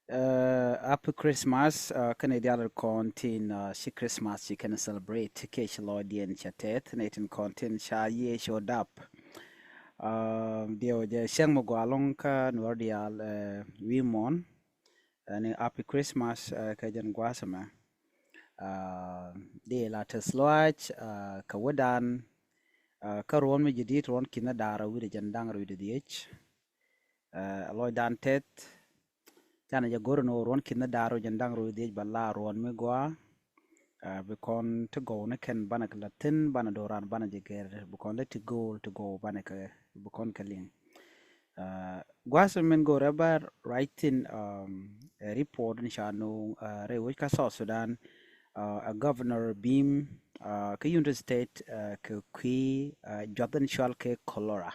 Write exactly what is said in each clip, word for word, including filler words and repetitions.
Uh, happy Christmas. Uh, kɛn i̱ diaal kɔn tin uh, ci Christmas ci kɛn celebrate kiɛ ci lɔcdiɛn ca tɛth ni tin kɔn tin ca Yecu dap. Uh, diɛw jɛ cäŋ mi gɔaa ɛlɔ̱ŋ kä Nuɔr diaal uh, wi̱i̱ muɔ̱ɔ̱n. Uh, ni happy Christmas uh, kɛ jɛn gua̱a̱th ɛmɛ. Uh, di la tɛth lɔaac uh, kɛ wädan uh, kä ruɔ̱n mi jadid, ruɔ̱n ki̱n da̱ŋ rɛw wi̱cdɛ jiɛn da̱ŋ rɛw wi̱cdɛ dhieec. Uh, lɔcdan tɛth canɛ jɛ go̱r ni ɣöö ruɔ̱n ki̱n da̱ŋ rɛw jiɛn da̱ŋ rɛw dhieec bɛ la ruɔ̱n mi gɔaa. Uh, bi kɔn ti gɔw ni kɛn banɛ kɛ la thi̱n, banɛ do̱ran banɛ jɛ gɛr, bi kɔn lɛ ti go̱o̱l ti gɔw banɛ kɛ, bi kɔn kɛ liŋ. Uh, gua̱a̱th min go̱rɛ bä ruac thi̱n, um, ɛ report ni ca no̱o̱ŋ uh, rɛy wec kä South Sudan, uh, ɛ Governor Bim uh, kä Unity State uh, kɛ kui̱ uh, juath in cɔal kɛ cholera.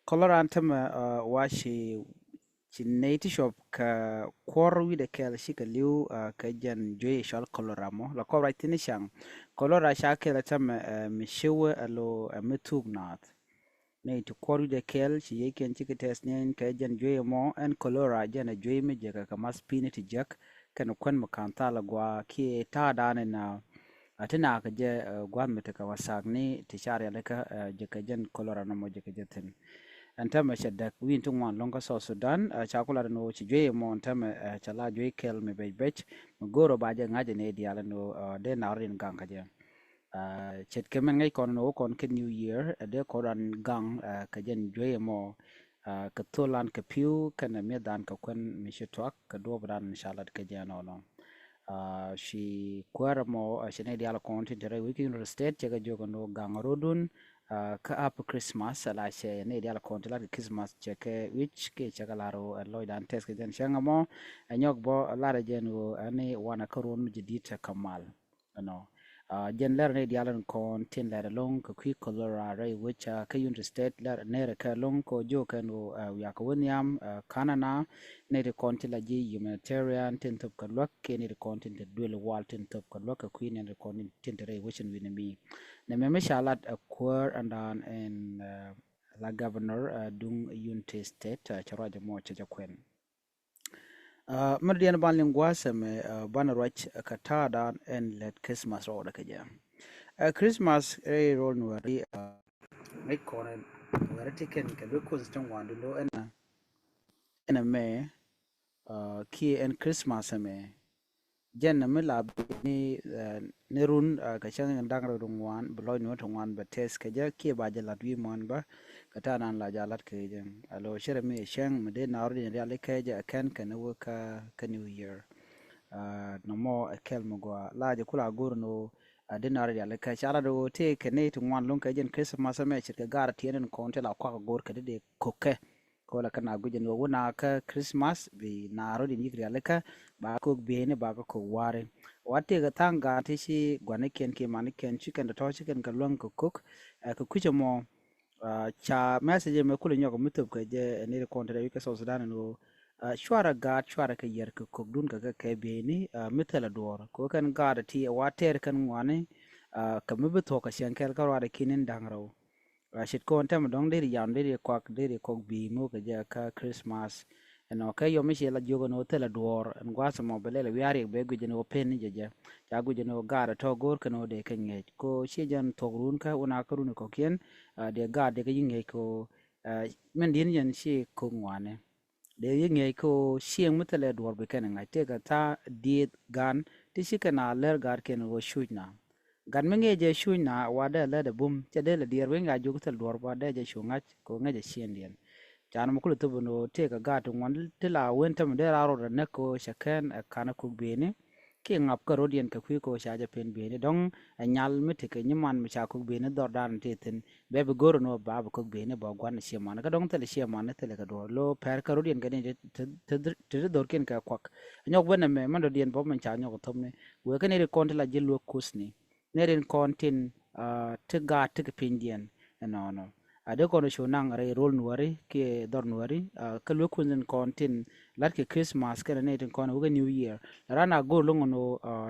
Cholera ɛn tämɛ uh, wa ci, ci nɛy ti cuɔp kɛ kuɔr wi̱cdɛ kɛl cikɛ li̱w uh, kɛ jɛn juey cɔal cholera mɔ. La kɔp ruac thi̱n i̱ caŋ, cholera ca kɛl ɛ tämɛ uh, mi ciwä alo uh, mi thuk naath. Nɛy ti kuɔr wi̱cdɛ kɛl ci yiëëkiɛn cikɛ tɛth niɛn kɛ jɛn juey ɛmɔ, ɛn cholera jɛn ɛ juey mi jekɛ kɛ math pi̱i̱ni ti jiäk kɛn kuän mi ka̱n thal ɛ gɔaa kiɛ ta̱a̱dan ɛn a a ti nakä jɛ uh, gua̱th mi tekɛ wathak ni ti ca rialikä uh, jekɛ jɛn cholera nɔmɔ jekɛ jɛ thi̱n. Ɛn tämɛ cɛ däk wi̱i̱n ti ŋuan lo̱ŋ kä South Sudan uh, ca ku lat ɛn ɣöö ci juey ɛmɔ ɛn tämɛ uh, ca la juey kɛl mi bec bec mi go̱o̱r ɔ ba jɛ ŋa̱c ɛn ëë diaal ɛn ɣöö uh, dee nakä rɔ in gaŋ kä jɛ. Uh, ce̱tkɛ min ŋäc kɔn ɛn ɣöö kɔn kä New Year uh, dee kɔn ran gaŋ uh, kɛ jɛn juey ɛmɔ uh, kɛ tholan kɛ pi̱w kɛnɛ mi̱ethdan kɛ kuän mi ci tuak kɛ duɔ̱ɔ̱pdan in ca lat kɛ jɛ ɛnɔnɔ. Uh, ci kuäärä mɔ uh, ci nɛy diaal kɔn tin te rɛy wec kä Unity State cɛ kɛ jiök ɛn ɣöö gaŋ rɔ̱dun uh, kä happy Christmas ala cɛ nɛy diaal kɔn tin lat kɛ Christmas cɛ kɛ wi̱c kiɛ cɛ kɛ lar ɣöö ɛ lɔcdan tɛth kɛ jɛn cäŋ ɛmɔ. Ɛ nyɔk bä lar ɛ jɛn ɣöö ɛn i̱ wanɛ kä ruɔ̱n mi jadid te kɛ mal. Ɛnɔ uh, jɛn lɛr nɛy diaal in kɔn tin lɛr ɛlɔ̱ŋ kɛ kui̱ cholera rɛy wec uh, kä Unity State lɛr nɛrɛ kɛ ɛlɔ̱ŋ kɔ jiök kɛn ɣöö uh, wiakɛ wä nhiam uh, kanana nɛy ti kɔn tin la ji̱ humanitarian tin thop kɛ luäk kiɛ nɛy ti kɔn tin te duël wal tin thop kɛ luäk kɛ kui̱ nɛy ti kɔn tin te rɛy wec in wi̱n mi. Nɛ mɛ mi ca lat ɛ kuäär ɛndan ɛn uh, la governor uh, duŋ Unity State uh, cɛ ruac ɛmɔ cɛ jɛ kuɛn. Uh, mɛ diɛn ban liŋ gua̱a̱th ɛmɛ uh, banɛ ruac uh, kɛ ta̱a̱dan ɛn lät Christmas rɔɔdɛ kɛ jɛ. Uh, Christmas rɛy rol Nuɛri uh, ŋäc kɔn ɛn Nuɛri ti kɛn kɛ luek Kuoth ti ŋuan dundo ɛn ɛn ɛmɛ uh, kiɛ ɛn Christmas ɛmɛ. Jɛn ɛmɛ la bi ni uh, ni run uh, kɛ cäŋ in da̱ŋ rɛw ŋuan bi lɔc ni wä ti ŋuan bɛ tɛth kɛ jɛ kiɛ ba jɛ lat wi̱i̱ muɔ̱n bä kɛ ta̱a̱ nan la jɛ a lat kɛ jɛ. Alo cɛ rɛ mi ɛ cäŋ mi dee na rɔ diɛn rial ikɛ jɛ ɛ kɛn kɛn wä kä kä New Year. Uh, nɔmɔ ɛ kɛl mi gɔaa la jɛ kula go̱r ni wä a dee na rɔ rial ikɛ ca lat wä tëë kɛ ni ti ŋuan lo̱ŋ kɛ jɛn Christmas ɛmɛ ce̱tkɛ gar tiɛn in kɔn ti la kuak go̱r kɛ dee dee ko̱kɛ. Kɛ wä la kä na guic ɛn ɣöö wä na kä Christmas bi na rɔ diɛn yik rialikä ba kok bieyni ba kä kok wari. Wa tëëkɛ tha̱a̱ŋ gaat ti ci guanikiɛn kiɛ manikiɛn ci kɛn tɔ̱tɔ̱ ci kɛn kɛ luäŋ kɛ kok. Ɛ kɛ kui̱c ɛmɔ uh, ca message ɛmɛ kulɛ nyɔk mi thop kɛ jɛ ɛ nɛy ti kɔn te rɛy wec kä South Sudan ɛn ɣöö uh, cuarɛ gaat cuarɛ kɛ yɛr kɛ kokdun kɛ kɛ kɛ bieyni uh, mi thilɛ duɔ̱ɔ̱r kɛ ɣöö kɛn gaat ti ɛ wa tɛɛr kɛn ŋuani uh, kɛ mi bi thuɔ̱k kɛ cieŋ kɛl kä ruaadɛ ki̱n in da̱ŋ rɛw. Uh, ce̱tkɔn tɛmɛ dɔ̱ŋ deri yam deri kɔak deri kɔk bi̱i̱ mo̱o̱kɛ jɛ kä Christmas. Ɛnɔ kɛ yɔm mi ci la jiök ɛn ɣöö thilɛ duɔ̱ɔ̱r ɛn gua̱a̱th ɛmɔ bɛ lɛl ɛ wi̱i̱ a riɛk bɛ guic ɛn ɣöö pen ni jɛ jɛ. Ca guic ɛn ɣöö gaat ɛ tɔ̱ go̱o̱r kɛn ɣöö dee kɛ ŋi̱eec ko ci jɛn thuɔ̱k run kä wun a kä run kɔ̱kiɛn. Uh, dee gaat dee kɛ yi ŋi̱eec ko uh, min di̱n jɛn ci ko̱k ŋuani. Dee yi ŋi̱eec ko cieŋ mi thilɛ duɔ̱ɔ̱r bi kɛn ɛ ŋa̱c tëëkɛ tha̱a̱ dieth gan ti ci kɛn a lär gaatkiɛn ɣöö cuc na. Gat mi ŋi̱eec jɛ cuc na wa dee lät ɛ bum cɛ dee lɛ diɛɛr wi̱ny gaa jiök thil duɔ̱ɔ̱r wa dee jɛ cu ŋa̱c ko ŋäc ɛ ciëndiɛn. Can mi kulɛ thop ɛn ɣöö tëëkɛ gaat ti ŋuan ti la wen tämɛ dee raar rot ɛ näk ko cɛ kɛn ɛ ka̱n ɛ kok bieyni. Kiɛ ŋap kä rot yɛn kɛ kui̱ ko ca jɛ pen bieyni dɔ̱ŋ ɛ nyal mi tekɛ nyiman mi ca kok bieyni dhɔrdan ti thi̱n. Bɛ bi go̱r ɛn ɣöö ba bi kok bieyni bä gua̱n ɛ ciɛ man kä dɔ̱ŋ thilɛ ciɛ man thilɛ kɛ duɔ̱ɔ̱r lo pɛr kä rot yɛn kɛ ni ti ti ti ti dhorkiɛn kɛ kuak. Nyɔk ben ɛmɛ mɛn dɔ̱diɛn bä mɛn ca nyɔk thop ni wëë kä ni ri kɔn ti la ji̱ luäk kuth ni. Ni rin kɔn tin uh, ti gaat ti kɛ pinydiɛn ɛnɔnɔ. A dee kɔn cu naŋ rɛy rol nuɔri kiɛ dhɔr nuɔri, kä luek kun tin kɔn tin lat kɛ Christmas kɛnɛ nɛy tin kɔn wekɛ New Year. La ran a go̱r loŋ nɔ,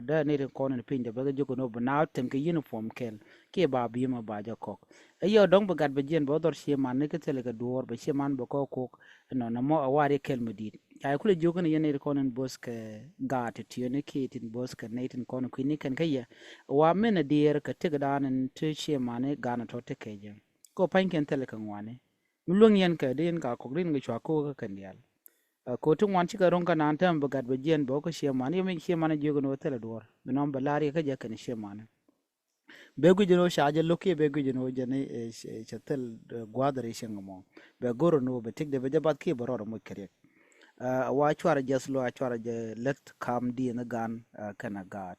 dee nɛy tin kɔn in piny dee bɛ kɛ jiök nɔ bi naath tem kɛ uniform kɛl kiɛ ba bi̱i̱ mɛ ba jɛ kɔk. Ɛ yɛ dɔ̱ŋ bi gat bɛ jiɛn bɛ wä dhɔr ciëman ni kä thilɛ kɛ duɔɔr bɛ ciëman bɛ kɔk kok. Nɔ nɔmɔ a war yɛ kɛl mi di̱i̱t. Ca yɛ kulɛ jiök ni yɛn nɛy tin kɔn in bo̱th kɛ gaat ti tiöni kiɛ tin bo̱th kɛ nɛy tin kɔn in kui̱ni kɛn kä yɛ. Wa min a diɛɛr kɛ tëkdan in ti ciëmani gan a tɔ ti kɛ jɛ. Kɛ pa̱nykiɛn thilɛ kɛ ŋuani. Mi luäŋ yɛn kɛ di yɛn ka kɔk rin kɛ cua ko̱o̱k kä kɛn diaal. Ɛ, ko̱o̱t ti ŋuan cikɛ ro̱ŋ kä naan täämɛ bi gat bɛ jiɛn bɛ wä kä ciëmani, yɛ mi ciëmani jiök ni wä thilɛ duɔ̱ɔ̱r. Bi nɔm bɛ la̱r yɛ kä jɛ kɛn ciëmani. Bɛ guic ni wä ca jɛ lo̱k kiɛ bɛ guic ni wä jɛ ni, ɛ, cɛ, cɛ thil, ɛ, gua̱a̱th ri cieŋ mɔ. Bɛ go̱r ni wä bɛ tik de bɛ jɛ bath kiɛ bɛ rɔɔd moc kɛ riɛk. Ɛ, wa cuarɛ jɛ thilɔ, a cuarɛ jɛ lät kam diɛn ni gan, ɛ, kɛn a gaat.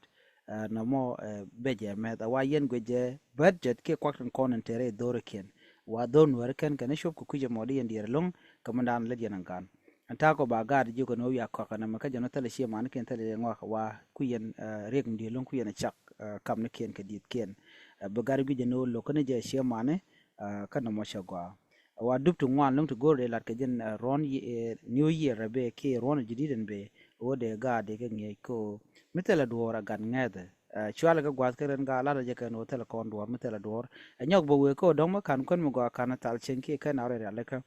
Ɛ, nɔmɔ, ɛ, bɛ jɛ mɛth, ɛ, wa yɛn guic jɛ budget kiɛ kuak tin kɔn in tɛrɛ dhorikiɛn. Wa dhor nuɛri kɛn kɛn i̱ cop kɛ kui̱c ɛmɔ di yɛn diɛɛr lo̱ŋ kɛ mindan lät yɛn in gan. Ɛn ta̱a̱ kɔ ba gaat jiök ɛn ɣöö wiak kɔak ɛn ɛmɛ kä jɛn ɣöö thilɛ ciëmani kiɛn thilɛ ŋɔak wa kui̱ yɛn, ɛ, riɛk mi diɛɛr lo̱ŋ kui̱ yɛn ɛ cak, ɛ, kamnikiɛn kɛ di̱i̱tkiɛn. Ɛ, bi gat guic ɛn ɣöö lo̱k kä ni jɛ ciëmani, ɛ, kä nɔmɔ cɛ gɔaa. Wa dup ti ŋuan lo̱ŋ ti go̱o̱r dee lat kɛ jɛn, ɛ, ruɔ̱n yi-, ɛ, New Year ɛ bee kiɛ ruɔ̱n ji̱ di̱t ɛn bee ɣöö dee gaat dee kɛ ŋi̱eec kä ɣöö mi thilɛ duɔ̱ɔ̱r ɛ gat ŋɛ̈thɛ. Ɛ, cualɛ kɛ gua̱a̱th kɛ rin gaa lat ɛ jɛ kɛn ɣöö thilɛ kɔn duɔ̱ɔ̱r mi thilɛ duɔ̱ɔ̱r. Ɛ nyɔk bä wëë kä ɣöö dɔ̱ŋ mi ka̱n kuän mi gɔaa ka̱n thal cieŋ kiɛ kɛn a rɔ rialikä.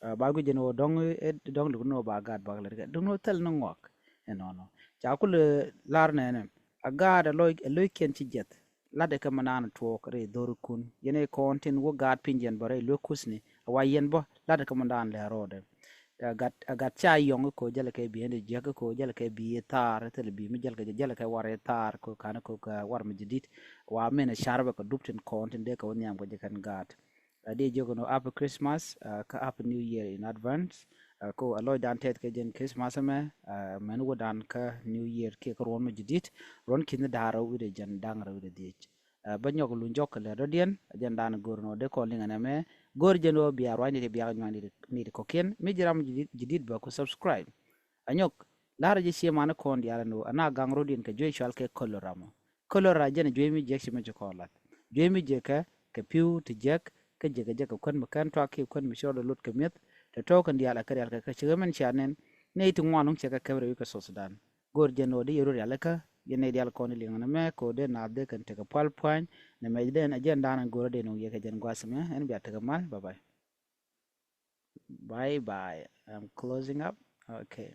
Ɛ, ba guic jɛn ɣöö dɔ̱ŋ, ɛ, dɔ̱ŋ luk ni ɣöö ba gaat bak lät kɛ dɔ̱ŋ ni ɣöö thil ni ŋɔak. Ɛnɔnɔ ca kulɛ lar nɛnɛ a gaat ɛ loc, ɛ loc kiɛn ci jiɛth. Lat ɛ kɛ mi naan tuɔɔk rɛy dhorikun yɛn ɛ kɔn tin wä gaat piny yɛn bä rɛy luek kuthni. Ɛ wa yɛn bä lat ɛ kɛ mi naan lɛ rɔɔdɛ. Ɛ gat, ɛ gat ca yɔŋ ko jälɛ kɛ bi ɛn di jiäk ko jälɛ kɛ bi thaar thilɛ bi mi jälɛ kɛ jälɛ kɛ war thaar ko kan ko kɛ war mi jidit. Wa min ɛ car bɛ kɛ dup tin kɔn tin dee kɛ wä nhiam kɛ jɛ kɛn gaat. A dee jiök ni happy Christmas, ɛ, kä happy New Year in advance. Ɛ, ko a lɔcdan tɛth kɛ jɛn Christmas ɛmɛ, ɛ, mɛn wädan kä New Year kiɛ kä ruɔ̱n mi jidit. Ruɔ̱n ki̱n da̱a̱r rɛw wi̱cdɛ jɛn da̱ŋ rɛw wi̱cdɛ dhiec. Ɛ, bä nyɔk luny jɔk kɛ lɛr dɔ̱diɛn, ɛ jɛn da̱a̱n go̱o̱r nɔ dee kɔn liŋ ɛn ɛmɛ. Go̱o̱r jɛn ɣöö bia ruacni ti biak nyuan ni ti kɔkiɛn. Mi ji̱ ram jidit, jidit bä ku subscribe. Ɛ nyɔk, la̱rä jɛ ciëmani kɔn diaal ɛn ɣöö ɛn a gaŋ rɔ̱diɛn kɛ juey cual kɛ cholera mɔ. Cholera jɛn ɛ juey mi jiäk ci mi ci kɔn lat. Juey mi jiäk kɛ, kɛ pi̱w ti jiäk, kä jiäk kɛ jiäk kɛ kuän mi kɛn tuak kiɛ kuän mi ci rɔɔdɛ lot kɛ mi̱eth. Tɛ tɔ̱ kɛn diaal ɛ kɛ rial kɛ kɛ ci ɣä min cia nɛn. Nɛy ti ŋuan luŋ ciɛ kɛ kɛm rɛy wi̱c kɛ South Sudan. Go̱o̱r jɛn ɣöö dee yɛ rɔ rialikä, yɛn nɛy diaal kɔn i̱ liŋ ɛn ɛmɛ, kɛ ɣöö dee naath dee kɛn tekɛ pual pua̱ny. Nɛ mɛcdɛn ɛ jɛn da̱a̱n ɛn go̱o̱r ɛ dee ni wi̱i̱ yɛ kɛ jɛn gua̱a̱th ɛmɛ, ɛn bia tekɛ mal, bye bye. Bye bye. I'm closing up. Okay.